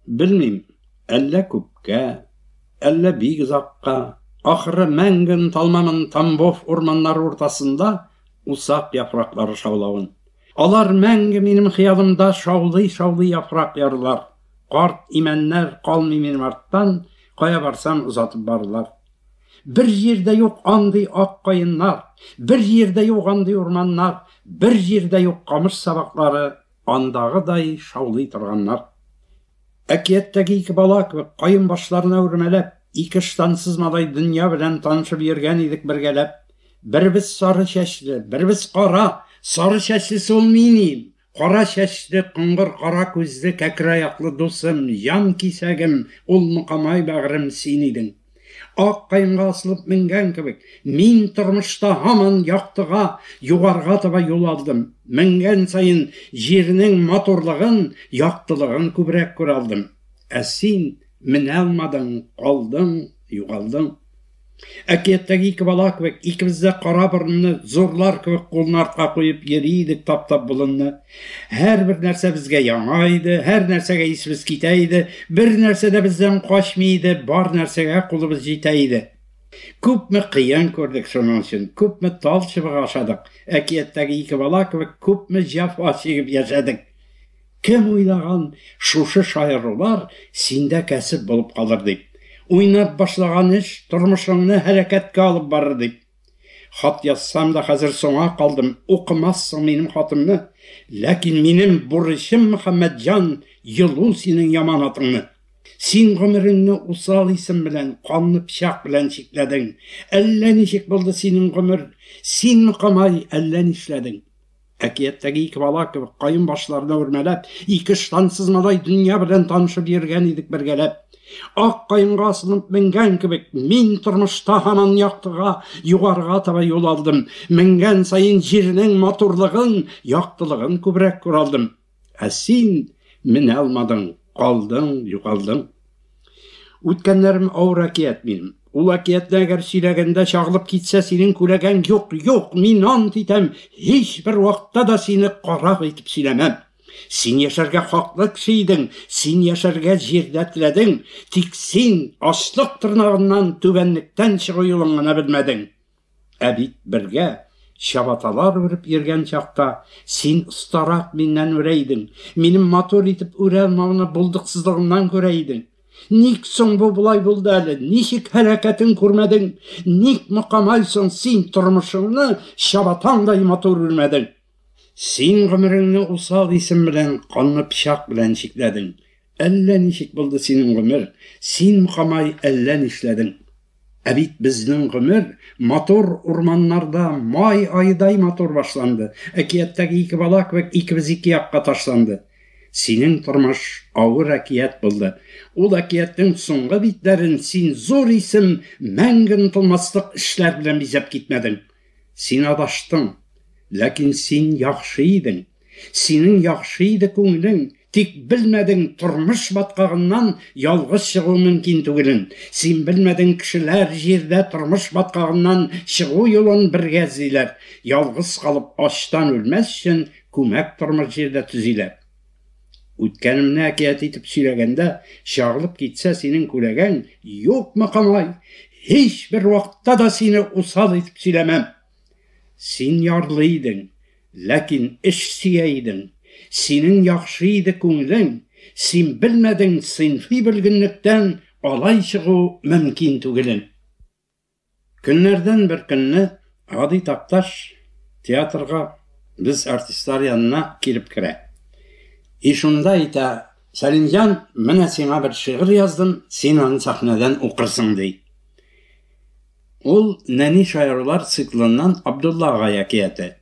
Белмим, әллә күпкә, әллә бик озакка, ахры мәңге оныталмамын Тамбов урманнары уртасында усак яфраклары шаулавын. Алар мәңге минем хыялымда шаулый-шаулый яфрак ярылар. Карт имәннәр калмый минем арттан, кая барсам озатып барырлар. Бер җирдә юк андый ак каеннар, бер җирдә юк андый урманнар, бер җирдә юк камыш сабаклары, андагыдай шаулый торганнар. Әкияттәге ике бала кебек, каен башларына үрмәләп, ике ыштансыз малай дөнья белән танышып йөргән идек бергәләп. Беребез сары чәчле, беребез кара, сары чәчлесе ул мин идем, кара чәчле, коңгыр кара күзле, кәкре аяклы дусым, җан кисәгем, ул Мокамай бәгърем син идең. Ак каенга асылып менгән кебек, мин тормышта һаман яктыга, югарыга таба юл алдым. Менгән саен җирнең матурлыгын, яктылыгын күбрәк күрә алдым. Ә син менә алмадың, калдың, югалдың. Әкияттәге ике бала кебек, икебез дә кара борынны, зурлар кебек кулны артка куеп йөри идек таптап болынны. Һәрбер нәрсә безгә яңа иде, һәр нәрсәгә исебез китә иде, бер нәрсә дә бездән качмый иде, бар нәрсәгә кулыбыз җитә иде. Күпме кыен күрдек шуның өчен, күпме тал чыбыгы ашадык, әкияттәге ике бала кебек күпме җәфа чигеп яшәдек. Кем уйлаган, шушы шаярулар синдә кәсеп булып калыр дип. Уйнап башлаган эш тормышыңны һәлакәткә алып барыр дип. Хат язсам да хәзер соңа калдым, укымассың минем хатымны. Ләкин минем бурычым, Мөхәммәтҗан, йолу синең яман атыңны. Син гомереңне усал исем белән, канлы пычак белән чикләдең. Әллә ничек булды синең гомер, син, Мокамай, әллә нишләдең. Әкияттәге ике бала кебек каен башларына үрмәләп, ике ыштансыз малай дөнья белән танышып йөргән идек бергәләп. Ак каенга асылынып менгән кебек, мин тормышта һаман яктыга, югарыга таба юл алдым. Менгән саен җирнең матурлыгын, яктылыгын күбрәк күрә алдым. Ә син менә алмадың, калдың, югалдың. Үткәннәрем авыр әкият минем. Ул әкиятне әгәр сөйләгәндә чагылып китсә, синең күләгәң юк, юк, мин ант итәм, һичбер вакытта да сине карак итеп сөйләмәм. Син яшәргә хаклы кеше идең, син яшәргә җирдә теләдең, тик син ачлык тырнагыннан түбәнлектән чыгу юлын гына белмәдең. Ә бит бергә чабаталар үреп йөргән чакта син остарак миннән үрә идең, минем матур итеп үрә алмауны булдыксызлыгымнан күрә идең. Ник соң бу болай булды әле? Ничек һәлакәтен күрмәдең? Ник Мокамай соң син тормышыңны чабатаңдай матур үрмәдең? Син гомереңне усал исем белән, канлы пычак белән чикләдең. Әллә ничек булды синең гомер, син, Мокамай, әллә нишләдең. Ә бит безнең гомер матур урманнарда май аедай матур башланды. Әкияттәге ике бала кебек икебез ике якка ташланды. Синең тормыш авыр әкият булды. Ул әкиятнең соңгы битләрен син зур исем, мәңге онытылмаслык эшләр белән бизәп китмәдең. Син адаштың, ләкин син яхшы идең. Синең яхшы иде күңелең, тик белмәдең тормыш баткагыннан ялгыз чыгу мөмкин түгелен. Син белмәдең кешеләр җирдә тормыш баткагыннан чыгу юлын бергә эзлиләр, ялгыз калып ачтан үлмәс өчен күмәк тормыш җирдә төзиләр. Үткәнемне әкият итеп сөйләгәндә, чагылып китсә синең күләгәң, юк, Мокамай, һичбер вакытта да сине усал итеп сөйләмәм. Син ярлы идең, ләкин эш сөя идең. Синең яхшы иде күңелең, син белмәдең сыйнфый бөлгенлектән алай чыгу мөмкин түгелен. Көннәрдән бер көнне Һади Такташ театрга без артистлар янына килеп керә. И шунда әйтә, Сәлимҗан, менә сиңа бер шигырь яздым, син аны сәхнәдән укырсың, ди. Ул нәни шаярулар циклыннан Абдулла агай әкияте.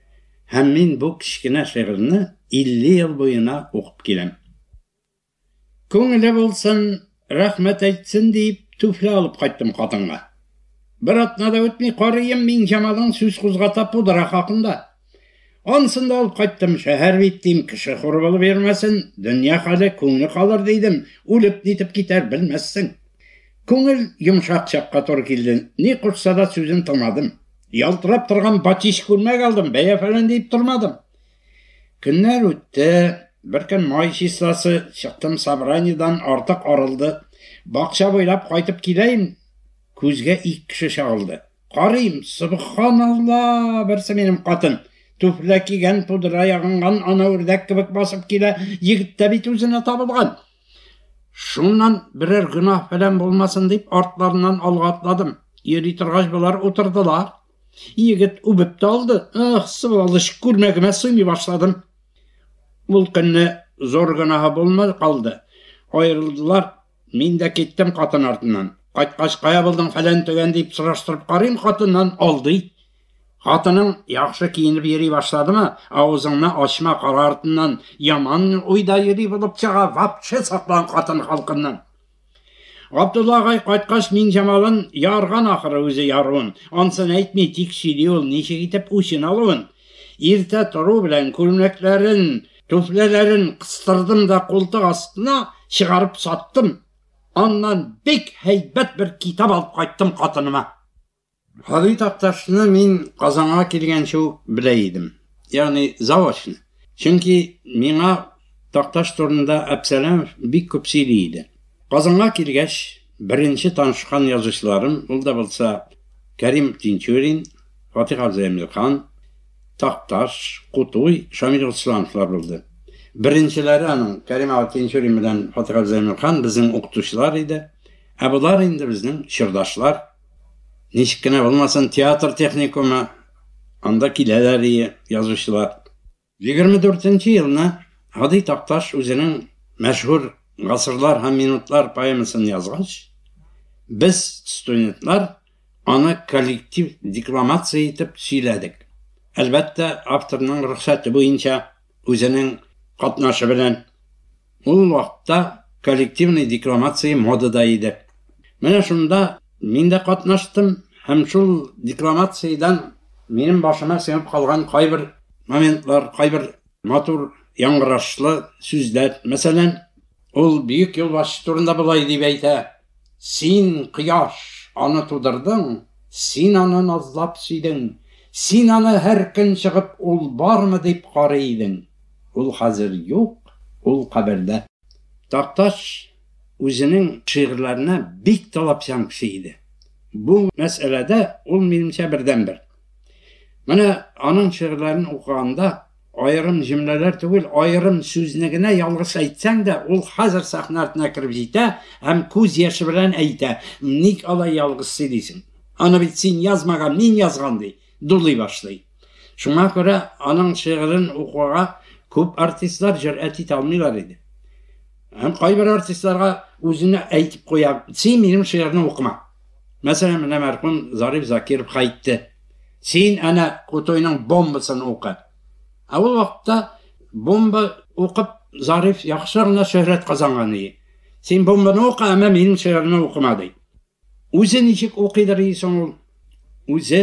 Һәм мин бу кечкенә шигырьне 50 ел буена укып киләм. Күңеле булсын, рәхмәт әйтсен диеп, түфле алып кайттым хатынга. Бер атна да үтми, карыем Миңҗамалың сүз кузгата пудра хакында. Ансын да алып кайттым, шәһәр бит дим, кеше хуры булып йөрмәсен, дөнья хәле, күңеле калыр дидем, үлеп нитеп китәр, белмәссең. Күңел йомшак чакка туры килде, ни кушса да сүзен тыңладым. Ялтырап торган батиш күлмәк алдым, бәя фәлән диеп тормадым. Көннәр үтте. Беркөн май числосы, чыктым собраниедан, артык арылды. Бакча буйлап кайтып киләем, күзгә ик кеше чагылды. Карыйм, сөбханалла, берсе минем катын. Туфля кигән, пудра ягынган, ана үрдәк кебек басып килә, егет тә бит үзенә табылган. Шуннан берәр гөнаһ фәлән булмасын дип, артларыннан алга атладым. Йөри торгач, болар утырдылар. Егет үбеп тә алды. Ах, сволочь, күлмәгемә сыймый башладым. Ул көнне зур гөнаһы булмый калды. Аерылдылар. Мин дә киттем хатын артыннан. Кайткач, кая булдың фәлән төгән дип сораштырып карыйм хатыннан, алдый. Хатының яхшы киенеп йөри башладымы, авызыңны ачма, кара артыннан, яман уйда йөри булып чыга, вообще саклан хатын халкыннан. Габдулла агай кайткач Миңҗамалын ярган ахыры үзе яруын. Ансын әйтми, тик сөйли ул ничек итеп үчен алуын. Иртә тору белән күлмәкләрен, туфляләрен кыстырдым да култык астына чыгарып саттым. Аннан бик һәйбәт бер китап алып кайттым хатыныма. Һади Такташны мин Казанга килгәнче үк белә идем. Ягъни заочно. Чөнки миңа Такташ турында Әпсәләмов бик күп сөйли иде. Казанга килгәч, беренче танышкан язучыларым, ул да булса Кәрим Тинчурин, Фатих абзый Әмирхан, Такташ, Кутуй, Шамил Госмановлар булды. Беренчеләре аның Кәрим ага Тинчурин белән Фатих абзый Әмирхан безнең укытучылар иде. Ә болар инде безнең чордашлар. Ничек кенә булмасын, театр техникумы, анда киләләр ие язучылар. 24 нче елны Һади Такташ үзенең мәшһүр Гасырлар һәм минутлар поэмасын язгач, без, студентлар, аны коллектив декламация итеп сөйләдек. Әлбәттә, авторның рөхсәте буенча, үзенең катнашы белән. Ул вакытта коллективный декламация модада иде. Менә шунда мин дә катнаштым һәм шул декламациядән минем башыма сеңеп калган кайбер моментлар, кайбер матур яңгырашлы сүзләр. Мәсәлән, ул бөек юлбашчы турында болай дип әйтә: Син, кояш, аны тудырдың, син аны назлап сөйдең, син аны һәр көн чыгып ул бармы дип карый идең. Ул хәзер юк, ул кабердә. Такташ үзенең шигырьләренә бик таләпчән кеше иде. Бу мәсьәләдә ул, минемчә, бердәнбер. Менә аның шигырьләрен укыганда, аерым җөмләләр түгел, аерым сүзне генә ялгыш әйтсәң дә, ул хәзер сәхнә артына кереп җитә һәм күз яше белән әйтә, Ник алай ялгыш сөйлисең? Аны бит син язмаган, мин язган, ди. Дулый башлый. Шуңа күрә аның шигырен укуга күп артистлар җөрьәт итә алмыйлар иде. Һәм кайбер артистларга үзенә әйтеп куя, син минем шигырьне укыма. Мәсәлән, менә мәрхүм Зариф Закировка әйтте. Син әнә Кутуйның бомбасын укы. Ә ул вакытта бомба укып Зариф яхшы гына шөһрәт казанган иде. Син бомбаны укы, әмма минем шигырьне укыма, ди. Үзе ничек укыйдыр и соң ул? Үзе,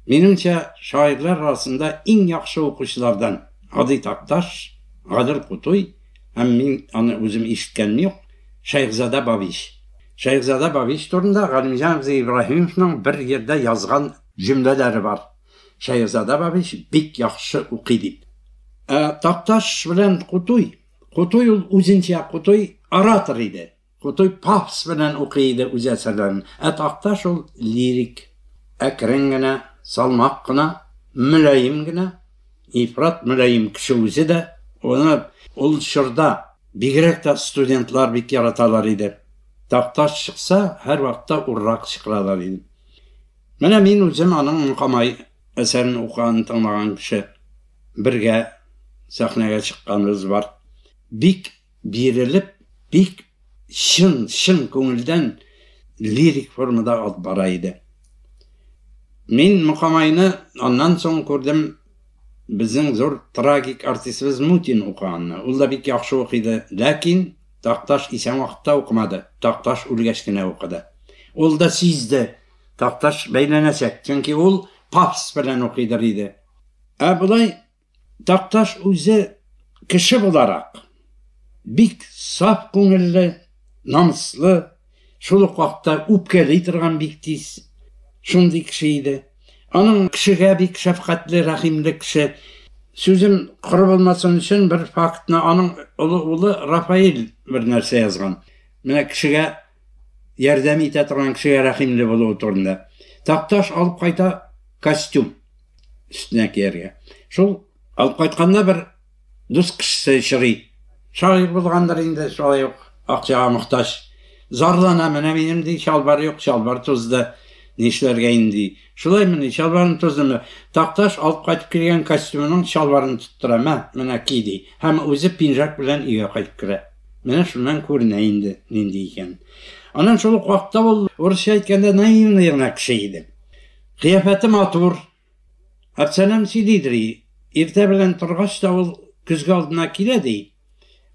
минемчә, шагыйрьләр арасында иң яхшы укучылардан. Һади Такташ, Гадел Кутуй һәм мин аны үзем ишеткәнем юк, Шәйхзадә Бабич. Шәйхзадә Бабич турында Галимҗан абзый Ибраһимовның бер җирдә язган җөмләләре бар. Шәйхзадә Бабич бик яхшы укый дип. Ә Такташ белән Кутуй, Кутуй ул үзенчә, Кутуй оратор иде. Кутуй пафос белән укый иде үз әсәрләрен, ә Такташ ул лирик. Әкрен генә, салмак кына, мөлаем генә, ифрат мөлаем кеше үзе дә, аны ул чорда бигрәк тә студентлар бик яраталар иде. Такташ чыкса, һәрвакытта урра кычкыралар иде. Менә мин үзем аның Мокамай әсәрен укыганын тыңлаган кеше. Бергә сәхнәгә чыкканыбыз бар. Бик бирелеп, бик чын, чын күңелдән лирик формада алып бара иде. Мин Мокамайны аннан соң күрдем, безнең зур трагик артистыбыз Мутин укыганны. Ул да бик яхшы укыйды, ләкин Такташ исән вакытта укымады, Такташ үлгәч кенә укыды. Ул да сизде, Такташ бәйләнәчәк, чөнки ул пафос белән укыйдыр иде. Ә болай Такташ үзе кеше буларак бик саф күңелле, намуслы, шул ук вакытта үпкәли торган бик тиз шундый кеше иде. Аның кешегә бик шәфкатьле, рәхимле кеше. Сүзем коры булмасын өчен бер фактны аның олы улы Рафаэль бер нәрсә язган. Менә кешегә ярдәм итә торган кешегә рәхимле булуы турында. Такташ алып кайта костюм өстенә кияргә. Шул алып кайтканда бер дус кешесе очрый. Шагыйрь булгандыр инде, шулай ук акчага мохтаҗ. Зарлана, менә минем ди, чалбар юк, чалбар тузды. Нишләргә инде ди. Шулаймыни, чалбарың туздымы? Такташ алып кайтып килгән костюмының чалбарын тоттыра, мә, менә ки ди. Һәм үзе пинжак белән өйгә кайтып керә. Менә шуннан күренә инде нинди икән. Аннан шул ук вакытта ул, урысча әйткәндә, наивный гына кеше иде. Кыяфәте матур. Әбсәләм сөйлидер, иртә белән торгач та ул көзге алдына килә ди.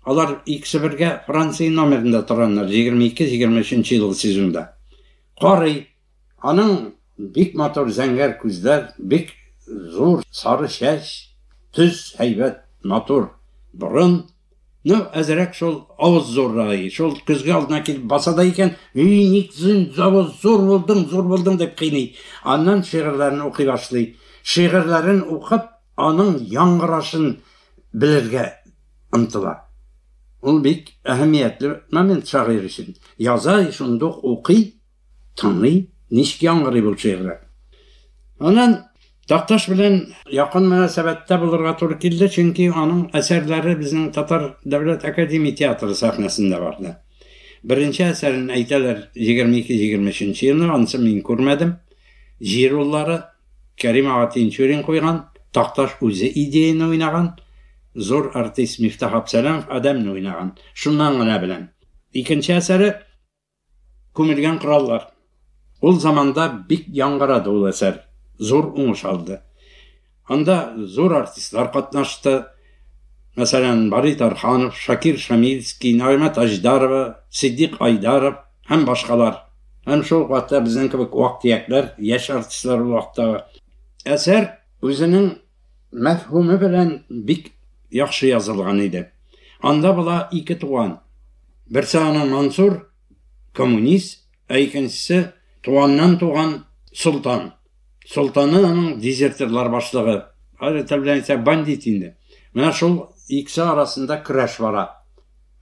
Алар икесе бергә Франция номерында торганнар 22-23 елгы сезонда. Карый, аның бик матур зәңгәр күзләр, бик зур сары чәч, төз, һәйбәт, матур борын. Ну, әзрәк шул авыз зуррак, шул көзге алдына килеп баса да икән, үй, ник син авыз зур булдың, зур булдың дип кыйный. Аннан шигырьләрен укый башлый. Шигырьләрен укып, аның яңгырашын белергә омтыла. Ул бик әһәмиятле момент шагыйрь өчен. Яза, шундук укый, Тыңлый, ничек яңгырый бу шигырьләр. Аннан Такташ белән якын мөнәсәбәттә булырга туры килде, чөнки аның әсәрләре безнең Татар дәүләт академия театры сәхнәсендә барды. Беренче әсәрен әйтәләр 22-23 елны, анысын мин күрмәдем. Җир уллары Кәрим ага Тинчурин куйган, Такташ үзе идеяне уйнаган, зур артист Мифтах Абсәләмов Адәмне уйнаган. Шуннан гына беләм. Икенче әсәре Күмелгән кораллар. Ул заманда бик яңгырады ул әсәр, зур уңыш алды. Анда зур артистлар катнашты. Мәсәлән, Бари Тарханов, Шакир Шамильский, Нагыймә Таҗдарова, Сиддик Айдаров һәм башкалар. Һәм шул ук вакытта безнең кебек вак-төякләр, яшь артистлар ул вакыттагы. Әсәр үзенең мәфһүме белән бик яхшы язылган иде. Анда була ике туган. Берсе аның Мансур, коммунист, ә икенчесе туганнан туган Солтан. Солтаны аның дезертирлар башлыгы. Хәзер тел белән әйтсәк, бандит инде. Менә шул икесе арасында көрәш бара.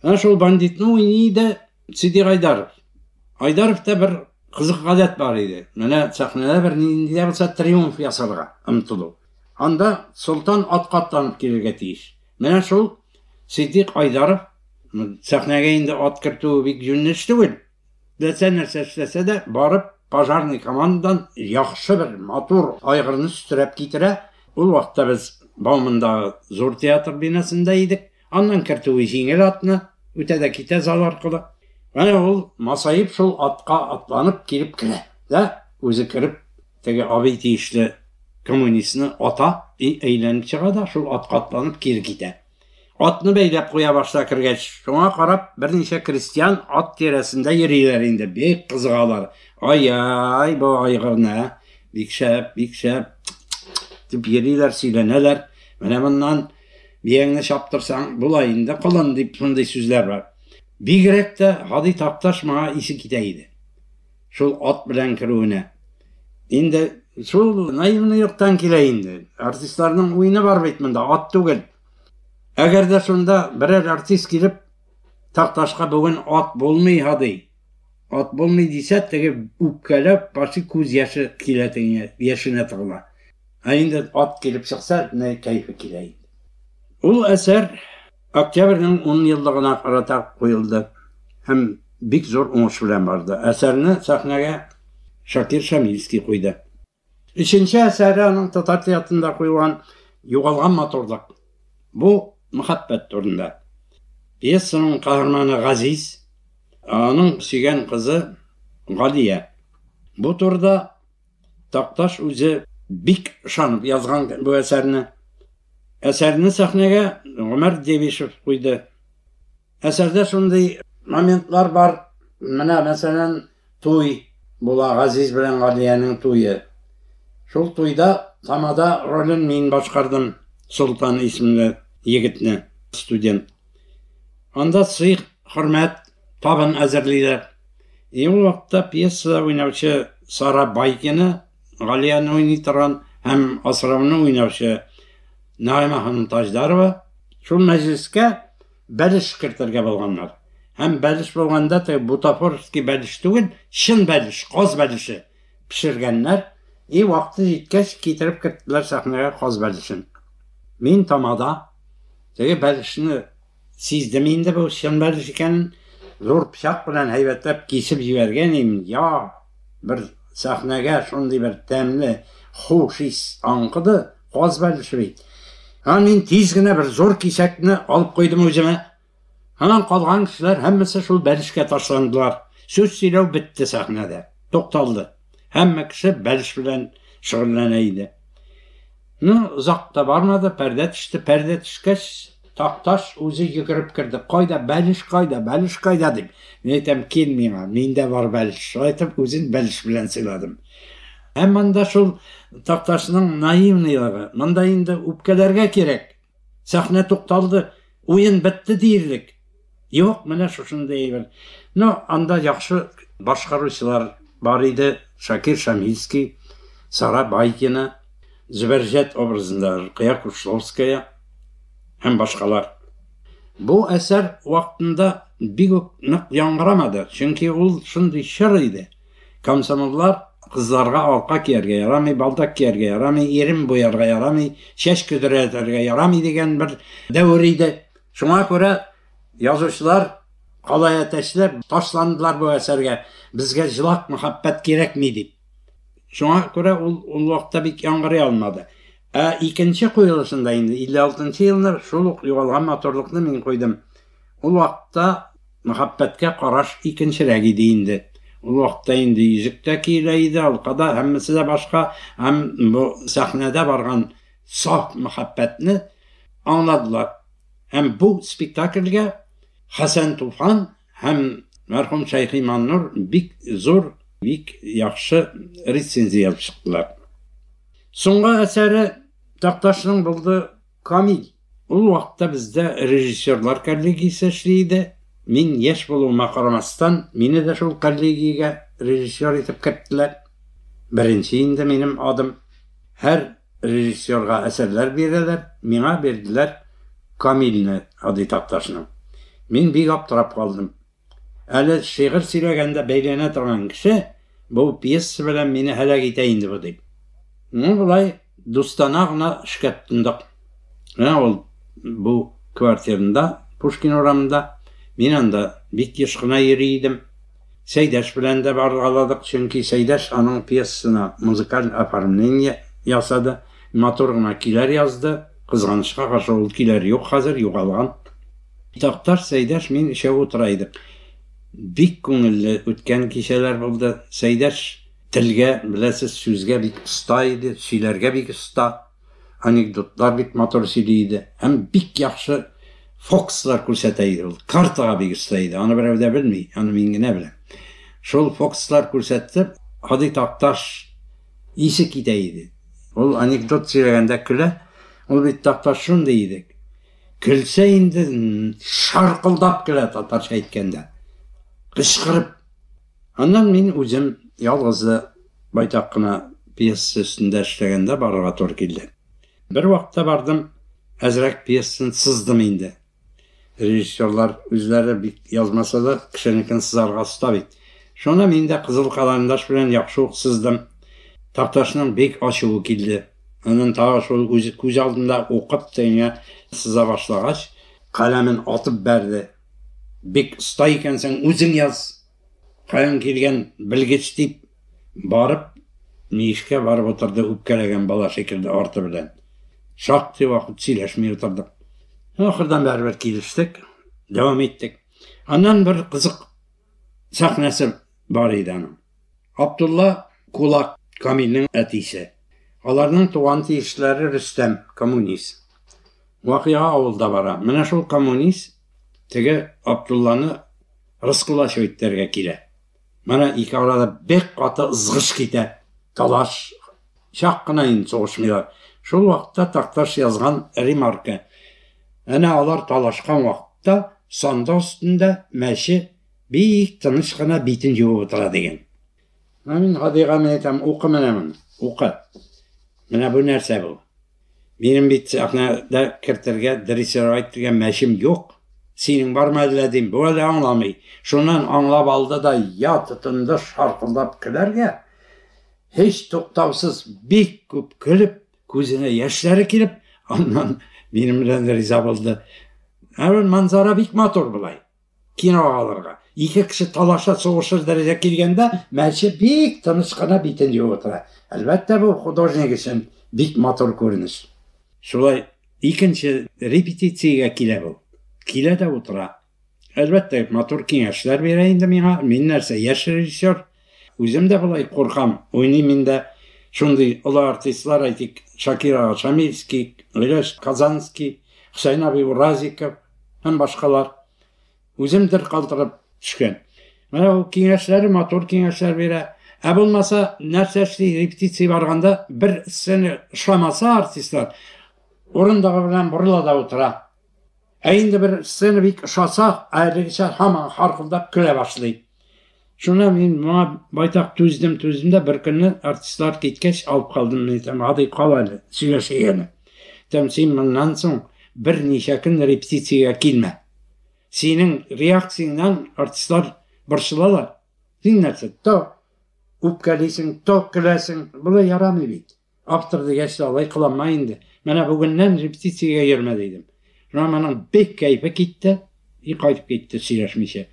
Менә шул бандитны уйный иде Сидик Айдаров. Айдаровта бер кызык гадәт бар иде. Менә сәхнәдә бер нинди дә булса триумф ясарга омтылу. Анда Солтан атка атланып килергә тиеш. Менә шул Сидик Айдаров сәхнәгә инде ат кертү бик җүнле эш түгел. Теләсә нәрсә эшләсә дә, барып пожарный командадан яхшы бер матур айгырны өстерәп китерә. Ул вакытта без Баумандагы зур театр бинасында идек. Аннан кертүе җиңел атны, үтә дә китә зал аркылы. Менә ул масаеп шул атка атланып килеп керә. Дә үзе кереп теге абый тиешле коммунистны ата и әйләнеп чыга да шул атка атланып кире китә. Атны бәйләп куя башта кергәч, шуңа карап берничә крестьян ат тирәсендә йөриләр инде, бик кызыгалар. Ай-ай, бу айгырны, бик шәп, бик шәп, дип йөриләр, сөйләнәләр. Менә моннан бияңне чаптырсаң, була инде колын, дип шундый сүзләр бар. Бигрәк тә Һади Такташ моңа исе китә иде. Шул ат белән керүенә. Инде шул наивный юктан килә инде. Артистларның уены бар бит монда, ат түгел. Әгәр дә шунда берәр артист килеп, Такташка бүген ат булмый, Һади. Ат булмый дисә, теге үпкәләп, почти күз яше килә тегеңә, яшенә тыгыла. Ә инде ат килеп чыкса, менә кәефе килә инде. Ул әсәр Октябрьнең 10 еллыгына карата куелды һәм бик зур уңыш белән барды. Әсәрне сәхнәгә Шакир Шамильский куйды. Өченче әсәре аның татар театрында куелган Югалган матурлык. Бу мәхәббәт турында. Пьесаның каһарманы Газиз, аның сөйгән кызы Галия. Бу турыда Такташ үзе бик ышанып язган бу әсәрне. Әсәрне сәхнәгә Гомәр Девишев куйды. Әсәрдә шундый моментлар бар. Менә, мәсәлән, туй була, Газиз белән Галиянең туе. Шул туйда тамада ролен мин башкардым, Солтан исемле егетне, студент. Анда сый, хөрмәт, табын әзерлиләр. И ул вакытта пьесада уйнаучы Сара Байкина, Галияне уйный торган һәм Асрауны уйнаучы Наимә ханым Таҗдарова шул мәҗлескә бәлеш кертергә булганнар. Һәм бәлеш булганда теге бутафорский бәлеш түгел, чын бәлеш, каз бәлеше пешергәннәр. И вакыты җиткәч, китереп керттеләр сәхнәгә каз бәлешен. Мин тамада теге бәлешне сиздем инде бу чын бәлеш икәнен. Зур пычак белән һәйбәтләп кисеп җибәргән идем. Я, бер сәхнәгә шундый бер тәмле хуш ис аңкыды. Каз бәлеше бит. Һәм мин тиз генә бер зур кисәкне алып куйдым үземә. Аннан калган кешеләр һәммәсе шул бәлешкә ташландылар. Сүз сөйләү бетте сәхнәдә. Тукталды. Һәммә кеше бәлеш белән шөгыльләнә иде. Ну, озак та бармады, пәрдә төште. Пәрдә төшкәч, Такташ үзе йөгереп керде. Кайда бәлеш, кайда, бәлеш кайда дип. Мин әйтәм, кил миңа, миндә бар бәлеш. Шулай итеп, үзен бәлеш белән сыйладым. Һәм монда шул Такташның наивныйлыгы. Монда инде үпкәләргә кирәк. Сәхнә тукталды, уен бетте диерлек. Юк, менә шушындый әйбер. Ну, анда яхшы башкаручылар бар иде. Шакир Шамильский, Сара Байкина, Зөбәрҗәт образында Ркыя Кушловская һәм башкалар. Бу әсәр вакытында бик үк нык яңгырамады, чөнки ул шундый чор иде. Комсомоллар кызларга алка кияргә ярамый, балдак кияргә ярамый, ирен буярга ярамый, чәч көдерәтергә ярамый дигән бер дәвер иде. Шуңа күрә язучылар, калай әтәчләр ташландылар бу әсәргә. Безгә җылак мәхәббәт кирәкми дип. Шуңа күрә ул ул вакытта бик яңгырый алмады. Ә икенче куелышында инде 56 елны шул ук югалган матурлыкны мин куйдым. Ул вакытта мәхәббәткә караш икенчерәк иде инде. Ул вакытта инде йөзек тә киелә иде, алка да, һәммәсе дә башка. Һәм бу сәхнәдә барган саф мәхәббәтне аңладылар. Һәм бу спектакльгә Хәсән Туфан һәм мәрхүм Шәйхи Маннур бик зур, бик яхшы рецензия язып чыктылар. Соңгы әсәре Такташның булды Камил. Ул вакытта бездә режиссерлар коллегиясе эшли иде. Мин яшь булуыма карамастан, мине дә шул коллегиягә режиссер итеп керттеләр. Беренче инде минем адым. Һәр режиссерга әсәрләр бирәләр, миңа бирделәр Камилне, Һади Такташның. Мин бик аптырап калдым. Әле шигырь сөйләгәндә бәйләнә торган кеше бу пьеса белән мине һәлак итә инде бу дип. Ну, болай дустана гына эшкә тотындык. Менә ул бу квартирында, Пушкин урамында, мин анда бик еш кына йөри идем. Сәйдәш белән дә баргаладык, чөнки Сәйдәш аның пьесасына музыкаль оформление ясады, матур гына көйләр язды. Кызганычка каршы, ул көйләр юк хәзер, югалган. Такташ, Сәйдәш, мин өчәү утыра идек. Бик күңелле үткән кичәләр булды. Сәйдәш телгә, беләсез, сүзгә бик оста иде, сөйләргә бик оста. Анекдотлар бик матур сөйли иде. Һәм бик яхшы фокуслар күрсәтә иде ул. Картага бик оста иде. Аны берәү дә белми, аны мин генә беләм. Шул фокуслар күрсәтеп, Һади Такташ исе китә иде. Ул анекдот сөйләгәндә көлә. Ул бит Такташ шундый иде. Көлсә инде шаркылдап көлә татарча әйткәндә. Кычкырып. Аннан мин үзем ялгызы байтак кына пьеса өстендә эшләгәндә барырга туры килде. Бер вакытта бардым, әзрәк пьесасын сыздым инде. Режиссерлар үзләре бик язмаса да, кешенекен сызарга оста бит. Шуны мин дә кызыл карандаш белән яхшы ук сыздым. Такташның бик ачуы килде. Аннан тагы шул үзе күз алдында укып тегеңә сыза башлагач, каләмен атып бәрде. Бик оста икәнсең, үзең яз. Каян килгән белгеч дип барып, мишкә барып утырды үпкәләгән бала шикелле арты белән. Шактый вакыт сөйләшми утырдык. Ахырдан барыбер килештек, дәвам иттек. Аннан бер кызык сәхнәсе бар иде аның. Абдулла кулак Камилнең әтисе. Аларның туган тиешләре Рөстәм, коммунист. Вакыйга авылда бара. Менә шул коммунист теге Абдулланы раскулачивать итәргә килә. Менә ике арада бик каты ызгыш китә. Талаш. Чак кына инде сугышмыйлар. Шул вакытта Такташ язган ремарка. Әнә алар талашкан вакытта сандык өстендә мәче бик тыныч кына битен юып утыра дигән. Менә мин Һадига мин әйтәм, укы менә моны, укы. Менә бу нәрсә бу? Минем бит сәхнәдә кертергә, дрессировать итәргә мәчем юк. Синең бармы әллә дим, бу әле аңламый. Шуннан аңлап алды да я тотынды шаркылдап көләргә. Һич туктаусыз бик күп көлеп, күзенә яшьләре килеп, аннан минем белән риза булды. Ә манзара бик матур болай. Кинога алырга. Ике кеше талаша, сугышыр дәрәҗә килгәндә, мәче бик тыныч кына битен юып утыра. Әлбәттә, бу художник өчен бик матур күренеш. Шулай икенче репетициягә килә бу. Килә дә утыра. Әлбәттә, матур киңәшләр бирә инде миңа. Мин нәрсә, яшь режиссер. Үзем дә болай куркам. Уйныйм инде. Шундый олы артистлар, әйтик, Шакир ага Шамильский, Гыйләш Казанский, Хөсәен абый Уразиков һәм башкалар. Үзем дер калтырып төшкән. Менә ул киңәшләре матур киңәшләр бирә. Ә булмаса, нәрсә эшли, репетиция барганда бер сцена ошамаса артистлар, урындыгы белән борыла да утыра. Ә инде бер сцена бик ошаса, әлегечә һаман харкылдап көлә башлый. Шуннан мин моңа байтак түздем, түздем дә бер көнне артистлар киткәч алып калдым. Мин әйтәм, Һади, кал әле, сөйләшик әле. Әйтәм, син моннан соң берничә көн репетициягә килмә. Синең реакцияңнән артистлар борчылалар. Син нәрсә, то үпкәлисең, то көләсең. Болай ярамый бит. Автор дигәч тә алай кыланма инде. Менә бүгеннән репетициягә йөрмә дидем. Шуннан моның бик кәефе китте и кайтып китте сөйләшмичә.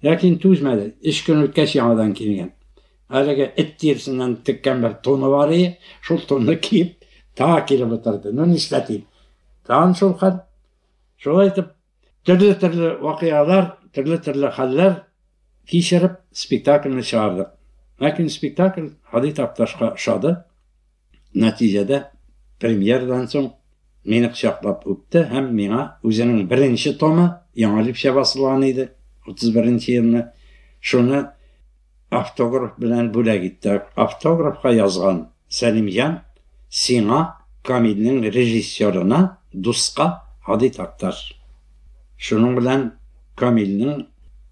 Ләкин түзмәде, өч көн үткәч яңадан килгән. Әлеге эт тиресеннән теккән бер туны бар иде, шул тунны киеп, тагы килеп утырды. Ну нишләтим? Тагын шул хәл. Шулай итеп, Төрле-төрле вакыйгалар, төрле-төрле хәлләр кичереп, спектакльне чыгардык. Ләкин спектакль Һади Такташка ошады. Нәтиҗәдә, премьерадан соң мине кочаклап үпте һәм миңа үзенең беренче томы, яңалипчә басылган иде, 31 нче елны, шуны автограф белән бүләк итте. Автографка язган Сәлимҗан, сиңа, Камилнең режиссерына, дуска Һади Такташ. Шуның белән Камилнең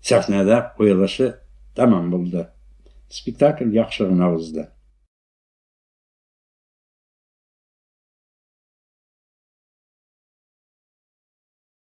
сәхнәдә куелышы тәмам булды. Спектакль яхшы гына узды.